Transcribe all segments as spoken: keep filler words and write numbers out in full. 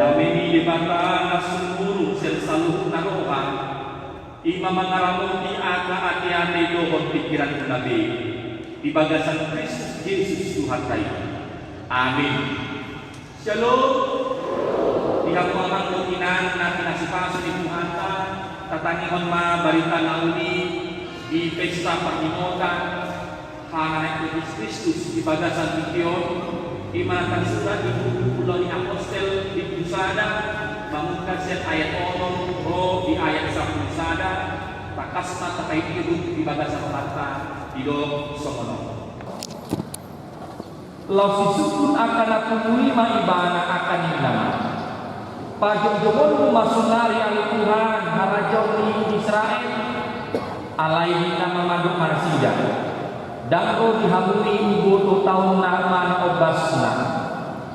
Dame ni Debata na sumurung sian saluhut na roha, i ma mangaramoti angka ateate dohot pingkiranmuna be, di bagasan Kristus Jesus Tuhanta i. Amin. Shalom. Di hamu amang dohot inang na pinasupasu ni Tuhanta, tatangihon ma barita na uli di pesta parningotan, Hana naik Kristus di bagasan tingki on, i ma na tarsurat di buku Ulaon ni Apostel bindu sada, mamungka sian ayat onom ro di ayat sampulu sada, tangkas ma tapaihut di bagasan rohanta, didok songon on. Laos isungkun angka na pungu i ma ibana angka ninna ma: Pajongjongonmu ma sonari ale Tuhan, harajaon ni Israel? Alai ninna ma mandok nasida: Ndang ro di hamu i uboto taon na mana ombasna,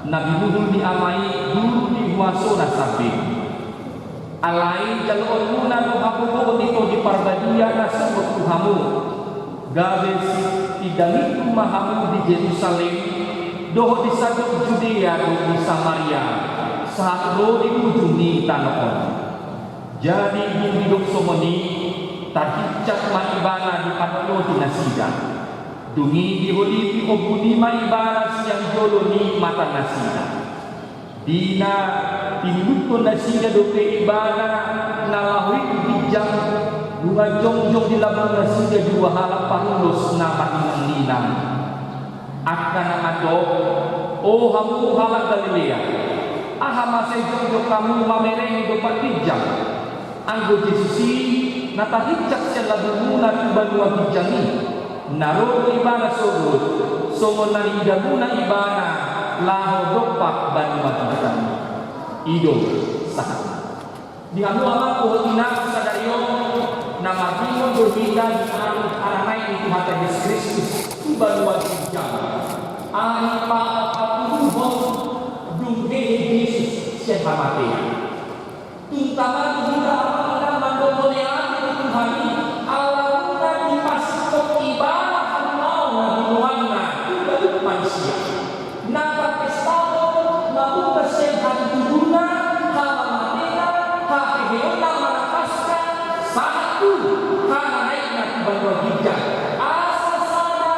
na binuhul ni Ama i guru ni huasona sambing. Alai jaloonmuna do hagogoon ni Tondi Parbadia na sogot tu hamu, gabe sitindangingku ma hamu di Jerusalem, dohot di sandok Judea dohot di Samaria, sahat ro di ujung ni tano on. Jadi dung didok songon i, tarhincak ma ibana diparlohi nasida. Dung i diholipi ombun i ma ibana sian jolo ni matanasida. Di na tinuduhon nasida dope ibana na laho i tu ginjang, nunga jongjong di lambung nasida dua halak parulos na marninangnginang. Angka na mandok: O hamu halak Galilea, aha ma sai jongjong hamu mamereng dompak ginjang? Anggo Jesus i, na tarhincak sian lambungmuna tu banua ginjang i, na ro do ibana sogot, songon na niidamuna ibana laho dompak banua ginjang i. I do sahat. Di hamu amang dohot inang sadari on, na marningot do hita di alu harajaon ni Tuhanta Jesus Kristus tu banua ginjang. Ari paopat pulu on dung hehe Jesus sian hamatean. Tung tama do hita amang inang mandok mauliate tu Tuhan i, ala nunga dipasingkop ibana haluaon na binoanna tu ganup manisia. Na tarpestahon mamungka sian hatutubuna, hamamatena, haheheonna manang Paska, sahat tu hana naikna tu banua ginjang. Asa sada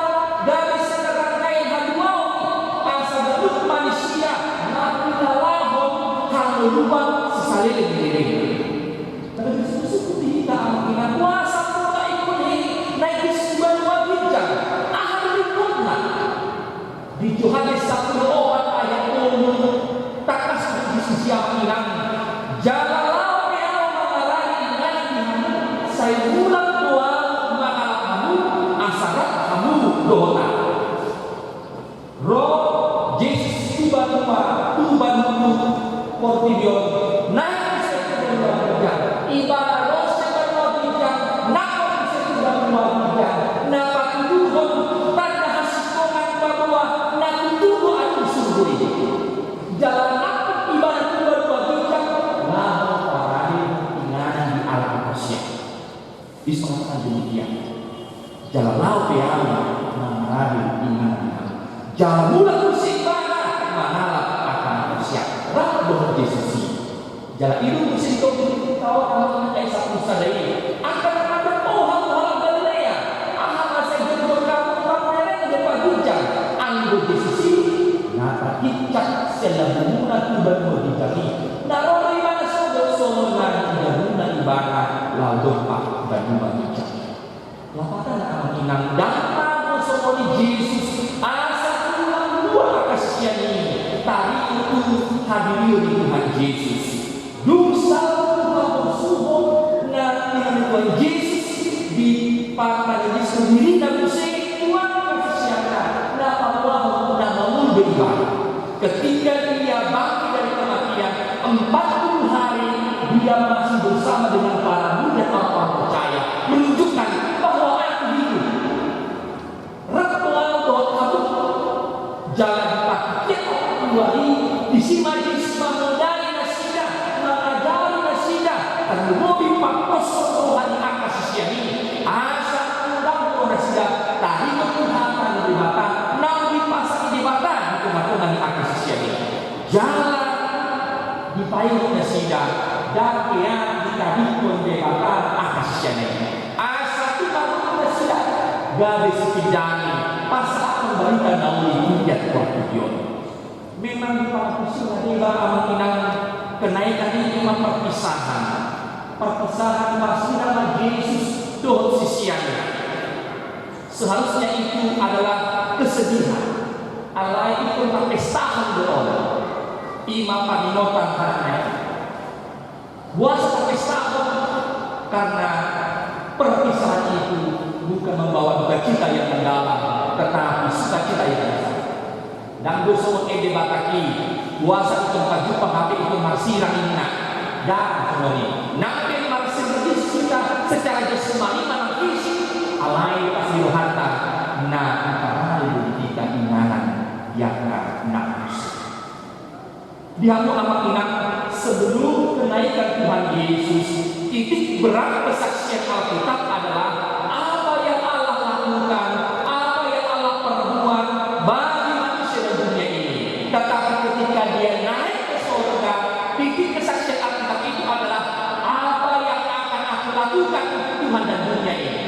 gabe sada rangkaian haluaon i, asa ganup manisia mangilalahon hangoluan sisaleleng ni lelengna. Tarsungkun-sungkun di hita amang inang, boasa pola ingkon naik Jesus tu banua ginjang? Aha do lingkotna? Di Johannes sampulu opat ayat tolu, tangkas do disi amang inang: Jala laho pe Ahu mangalani inganan di hamu, sai mulak do Ahu mangalap hamu, asa rap hamu dohot Ahu. Ro Jesus tu banua, tu banua portibi on, naik muse tu banua ginjang. Ibana ro sian banua ginjang, nangkok muse tu banua ginjang, na patuduhon tanda hasintongan paboa na tutu do agung surgo i. Jala nangkok ibana tu banua ginjang, laho paradei inganan di angka na torsiap. Disi mangkatahon demikian. Jala laho pe Ahu mangalani inganan di hamu. Jala mulak muse ibana mangalap angka na torsiap. Rap dohot Jesus i. Jala i do muse didok tu hita on amang inang, ayat sampulu sada i. Angka na mandok: O hamu halak Galilea, aha ma sai jongjong hamu mamereng dompak ginjang? Anggo Jesus i, na tarhincak sian lambungmuna tu banua ginjang i, na ro do ibana sogot, songon na niidamuna ibana laho dompak banua ginjang. Lapatanna amang inang, ndang mago songon i Jesus asa tulang dua angka sisean i taringot tu hadirion ni Tuhan Jesus. Dung saut haporsuhon na nian ni Tuhan Jesus, diparadiskon dirina muse tu angka siseanna, na paboahon na mangolu do ibana. Ketika Ia bangkit dari kematian, empat puluh hari Dia masih bersama dengan para murid, para percaya, menunjukkan bahwa Aku hidup. Rap do Ahu dohot hamu. Jala di partingkian opat pulu ari, disi ma Jesus mamodai nasida, mangajari nasida, tarlumobi pangkoshon roha ni angka sisean i, asa unang ro nasida taringot tu hata ni Debata naung dipasahat Debata di tonga-tonga ni angka sisean i. Jala di Ai nasida, dang hea ditadingkon Debata angka siseanna i. Asa tung margogo nasida, gabe sipindangi pasahathon barita na uli tu portibi on. Memang di paradiso na deba, amang inang, kenaikan i ima perpisahan. Perpisahan marsirang ma Jesus dohot siseanna. Seharusnya itu adalah kesedihan. Alai ingkon tapestahon do on. Ima pangingotan hata na i. Boasa tapestahon? Karena perpisahan itu bukan membawa duka cita yang mendalam, tetapi sukacita yang besar. Ndang do songon ende Batak i, boasa ingkon pajumpang hape ingkon marsirang, ninna. Ndang songon i. Nang pe marsirang hita secara jasmani manang fisik, alai pas di rohanta na diparade do di hita inganan di angka na muse. Di hamu amang inang, sebelum kenaikan Tuhan Yesus, titik berat kesaksian Alkitab adalah apa yang Allah lakukan, apa yang Allah perbuat bagi manusia dan dunia ini. Tetapi ketika Dia naik ke sorga, titik kesaksian Alkitab itu adalah apa yang akan Aku lakukan untuk Tuhan dan dunia ini.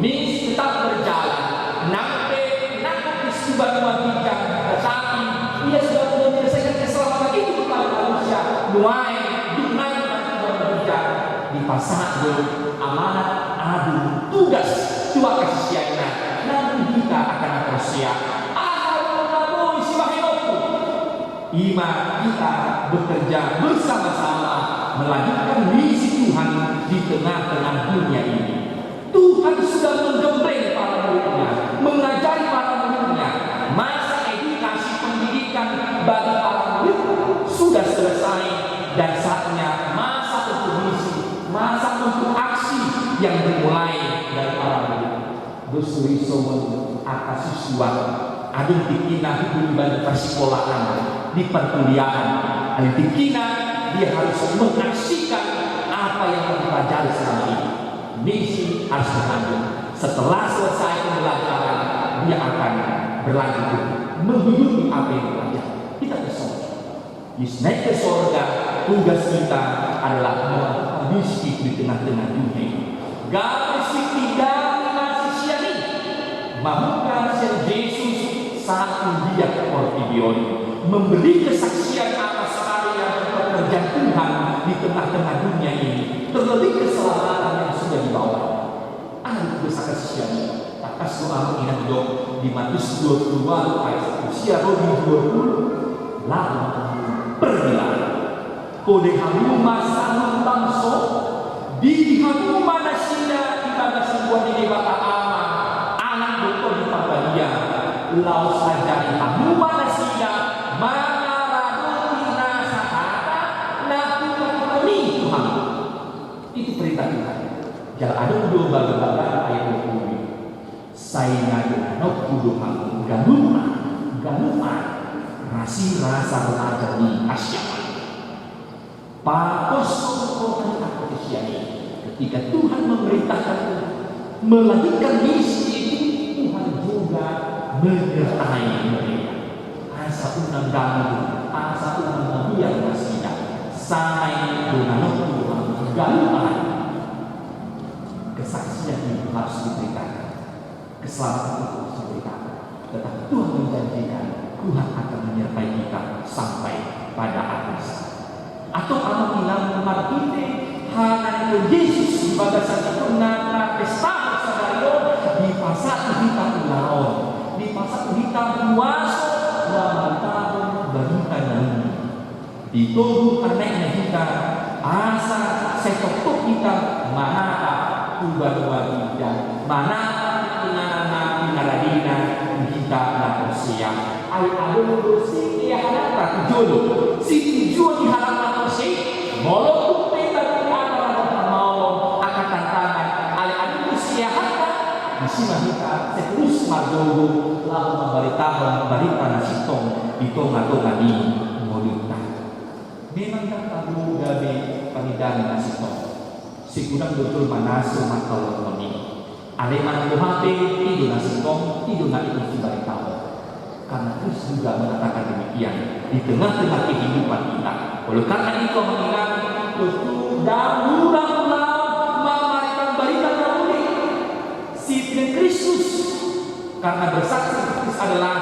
Mis tetap berjalan. Nang pe nangkok di suban banua ginjang, tetapi ia sudah menyelesaikan keselamatan itu kepada manusia. Nuaeng, dung naek ma tu banua ginjang, dipasahat do amanat, agung, tugas tu angka siseanna, nang di hita angka na porsea. Aha do na boi sibahenonku? Ima kita bekerja bersama-sama melanjutkan misi Tuhan di tengah-tengah dunia ini. Tuhan sudah menggembleng para murid-Nya, mengajari para murid-Nya. Masa edukasi pendidikan bagi para murid sudah selesai, dan saatnya masa untuk misi, masa untuk aksi yang dimulai dari para murid. Dos do i songon angka sisua, adong tingkina huhut di bagasan parsikolaan, di perkuliahan, adong tingkina dia harus mengaksikan apa yang telah dipelajari selama ini. Misi harus berlanjut. Setelah selesai pembelajaran, dia akan berlanjut menghidupi apa yang dipelajari. Kita bersama. Yesus naik ke sorga, tugas kita adalah melakukan misi di tengah-tengah dunia ini. Gabe sipindangi ma sisean i. Mamungka sian Jesus sahat tu dia portibi on, memberi kesaksian atas karya dan pekerjaan Tuhan di tengah-tengah dunia ini, terlebih keselamatan yang sudah dibawa. Aduh, dosa kasihan. Tangkas do amang inang didok di Matius dua puluh dua ayat satu, sia ro di dua puluh, lalu pergilah. Poda hamu ma sangap bangso, didi hamu ma nasida di bagasan goar ni Debata Ama, Anak dohot Tondi Parbadia, laos ajari hamu ma nasida mangaradoti na sahata na hupatupa i tu hamu. Itu perintah Tuhan. Jala adong do bagasan ayat dua puluh. Sai na donganonku do hamu ganup ari, ganup ari, rasirasa ro ajar ni hasiangan. Patos do hami angka sisean i. Ketika Tuhan memerintahkan melanjutkan misi itu, Tuhan juga menyertai mereka. Asa unang ganggu, asa unang mabiar nasida. Sai na donganonku do hamu ganup ari. Kesaksian itu harus diberitakan. Keselamatan itu harus diberitakan. Tetapi Tuhan menjanjikan, Tuhan akan menyertai kita sampai pada akhir zaman. Antong amang inang, marhite hata ni Jesus di bagasan tingki na, na pesta sadari on, dipasahat tu hita ulaon, dipasahat tu hita huaso na mambaritahon barita na uli. Ditogu hata ni Jesus, asa sai tongtong hita manatap tu banua ginjang, manatap tu inganan na pinaradena tu hita na porsea. Ai adong do sieananta tujuan i, situjuan ni halak na porsea i, molo tung pe taruhon angka tantangan, alai adong do sieananta, disi ma hita sai terus margogo laho mambaritahon barita na sintong di tonga-tonga ni ngolunta. Memang ndang tabo gabe pangidoan na sintong. Sai godang do jolma na so mangkaholongi. Alai manang boha pe, i do na sintong, i do na ingkon dibaritahon. Karena Kristus juga mengatakan demikian di tengah-tengah kehidupan kita. Oleh karena itu, amang inang, tentu dan ulang-ulang memberikan berita terang. Sipin Kristus, karena bersaksi Kristus adalah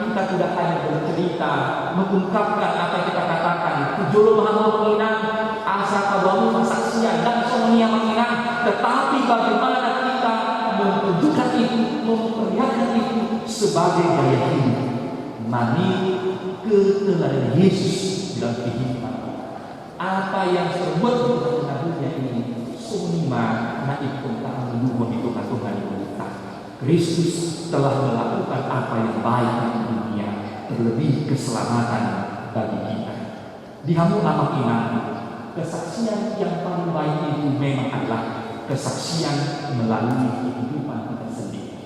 kita tidak hanya bercerita, mengungkapkan apa yang kita katakan. Di jolo ma hamu, amang inang, asa taboan hamu kesaksian, dan songon i, amang inang, tetapi bagaimana kita menunjukkan itu, memperlihatkan itu sebagai gaya hidup, meniru keteladanan Yesus dalam kehidupan. Apa yang terbuat di tengah-tengah dunia ini, songon i ma na ingkon tahaluhon di tengah-tengah ni ngolunta. Kristus telah melakukan apa yang baik untuk dunia, terlebih keselamatan bagi kita. Di hamu, amang inang, kesaksian yang paling baik itu memang adalah kesaksian melalui kehidupan kita sendiri.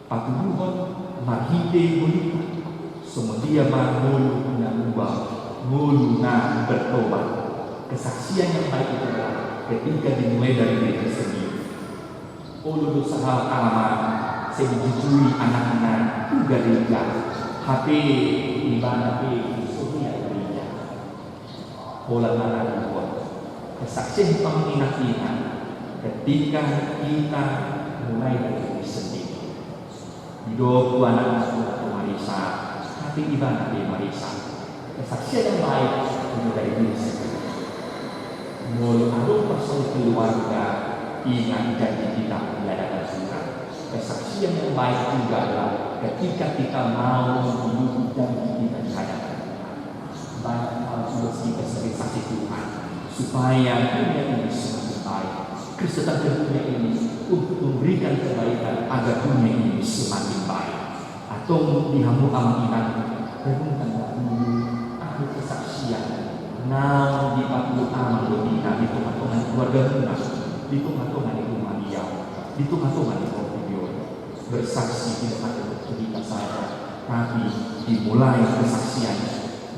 Patuduhon marhite ngolunta, songon dia ma ngolu na uba, ngolu na bertobat. Kesaksian yang baik itu adalah ketika dimulai dari diri sendiri. Olo do sahalak ama sai dijujui anakna tu gareja, hape ibana pe so hea di gareja. Holan na dibuat kesaksian, amang inang, ketika kita mulai dari diri sendiri. Didok tu anakna tu marisa, hape ibana pe marisa. Kesaksian yang baik itu dari diri sendiri. Molo adong personil keluarga, ingat janji kita di hadapan Tuhan. Kesaksian yang baik juga adalah ketika kita mau menghidupi janji kita di hadapan Tuhan. Banyak hal juga kita sebagai saksi Tuhan, supaya dunia ini semakin baik. Kristus datang ke dunia ini untuk memberikan kebaikan agar dunia ini semakin baik. Antong di hamu, amang inang, renungkan ma dulu aha kesaksian naung dipatuduhon amang dohot ina di tengah-tengah ni keluargamuna, di tengah-tengah ni humaliang, di tengah-tengah ni portibi on. Bersaksi tidak hanya untuk cerita saja, tapi dimulai kesaksian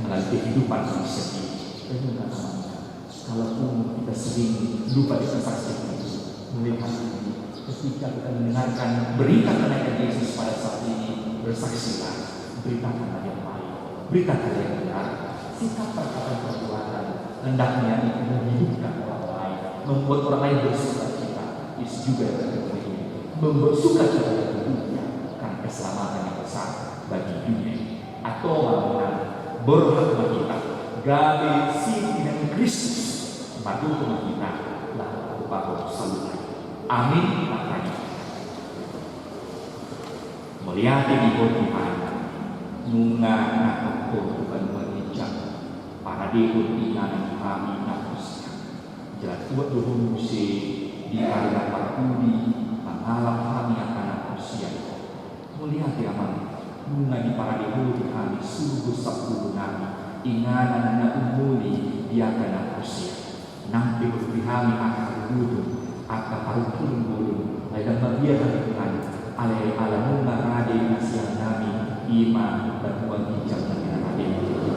melalui kehidupan diri sendiri. Renungkan, amang inang. Kalaupun kita sering lupa di kesaksian itu, mulai hari ini, ketika kita mendengarkan berita kenaikan Yesus pada saat ini, bersaksilah, beritakanlah yang baik, beritakanlah yang benar. Sikap, perkataan, perbuatan hendaknya itu menghidupkan orang lain, membuat orang lain bersukacita. Itu juga yang kita inginkan, membuat sukacita yang dunia, karena keselamatan yang besar bagi dunia ini. Antong, amang inang, borhat ma hita gabe sipinangan Kristus, margogo ma hita laho paboa saluhutna. Amin. Martangiang. Mauliate di Ho Tuhan, nunga nangkok Ho tu banua ginjang, paradehon inganan ni hami na porsea. Jala tuat do Ho muse di ari na parpudi mangalap hami angka na porsea di Ho. Mauliate, Amang, nunga diparade Ho di hami surgo sampulu nami, inganan na umoli di angka na porsea. Nang pe hualupi hami angka hagogoton, angka parungkilon bolon, alai ndang mabiar hami, Tuhan, alai ala nunga rade na sian nami, i ma banua ginjang nami na rade.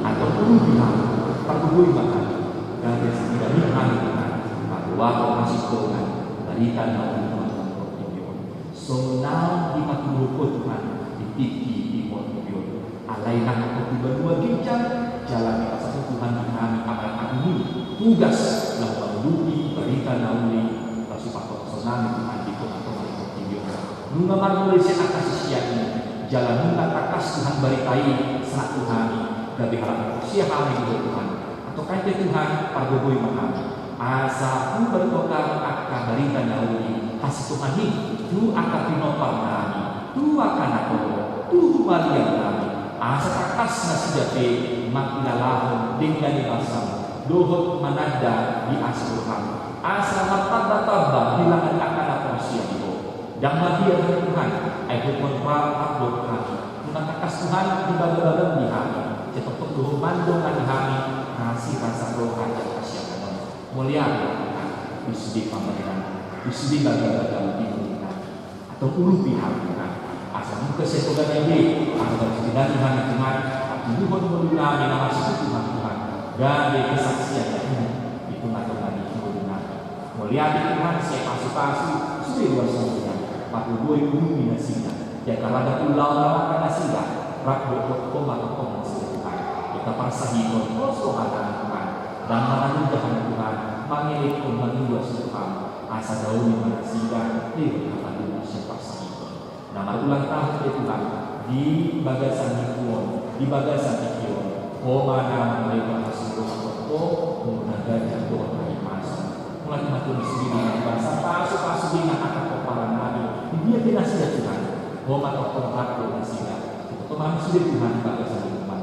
Antong urupi hami, pargogoi ma hami, gabe sitidang i hami, Tuhan, mamboan hasintongan barita na uli tu portibi on. Songon naung dipatuduhon Ho, Tuhan, di tingki i portibi on. Alai nang tu banua ginjang, jala dipasahat Ho, Tuhan, di hami angka na umoli tugas laho mangudupi barita na uli, pasupasu nami, Tuhan, di tonga-tonga ni portibi on. Nunga marmula sian angka siseanMu, jala nunga tangkas, Tuhan, barita i sahat tu hami, gabe halak na porsea hami di Ho, Tuhan. Antong pe, Tuhan, pargogoi ma hami, asa hubaritahon angka barita na uli hasintongan i tu angka pinompar nami, tu angka na torop, tu humaliang nami, asa tangkas nasida pe mangkilalahon denggan ni basaM dohot mananda di asi ni rohaM, asa martamba-tamba bilangan angka na porsea di Ho. Ndang mabiar hami, Tuhan, ai huhut Ho ma rap dohot hami. Nunga tangkas, Tuhan, di bagabaga ni hami, sai tongtong do Ho mandongani hami, asi rasa roha jala hasiangan on. Mauliate, Tuhan, di sude pambahenan, di sude bagabaga ni ngolu nami. Antong urupi hami, Tuhan, asa nunga sai pola be, asa boi sitidang i hami, Tuhan, patuduhon ngolu nami na marsikutu, Tuhan, gabe kesaksian na hidup di tonga-tonga ni ngolu nami. Mauliate, Tuhan, sai pasupasu sude ruas ni rohaM, pargogoi, urupi nasida. Ia tarada tu laon na rangka nasida, rap dohot homa tongtong nasida Tuhan. Ia taparsahithon pos rohana Tuhan, ndang mananunda hami Tuhan, mangelekhon mangiwas Tuhan, asa daoni ma nasida, lewat hata-Mu na siparsahithon. Na marulang tahun Tuhan, di bagasan ni on, di bagasan ni on, homa na mangalepa hasuruan Ho, muna gaja dohot harimason. Mulak ma tu sude na basa pasu-pasu di na angka pomparan nami, di dia pe nasida Tuhan, homa tongtong rap dohot nasida. Tongtong ma sude Tuhan, bagasan ni on.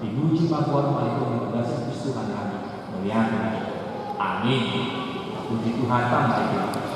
Dipuji ma Tuhan, mauliate ma di bagasan Kristus Tuhan nami. Mauliate ma. Amin. Puji Tuhan, tamba Tuhan.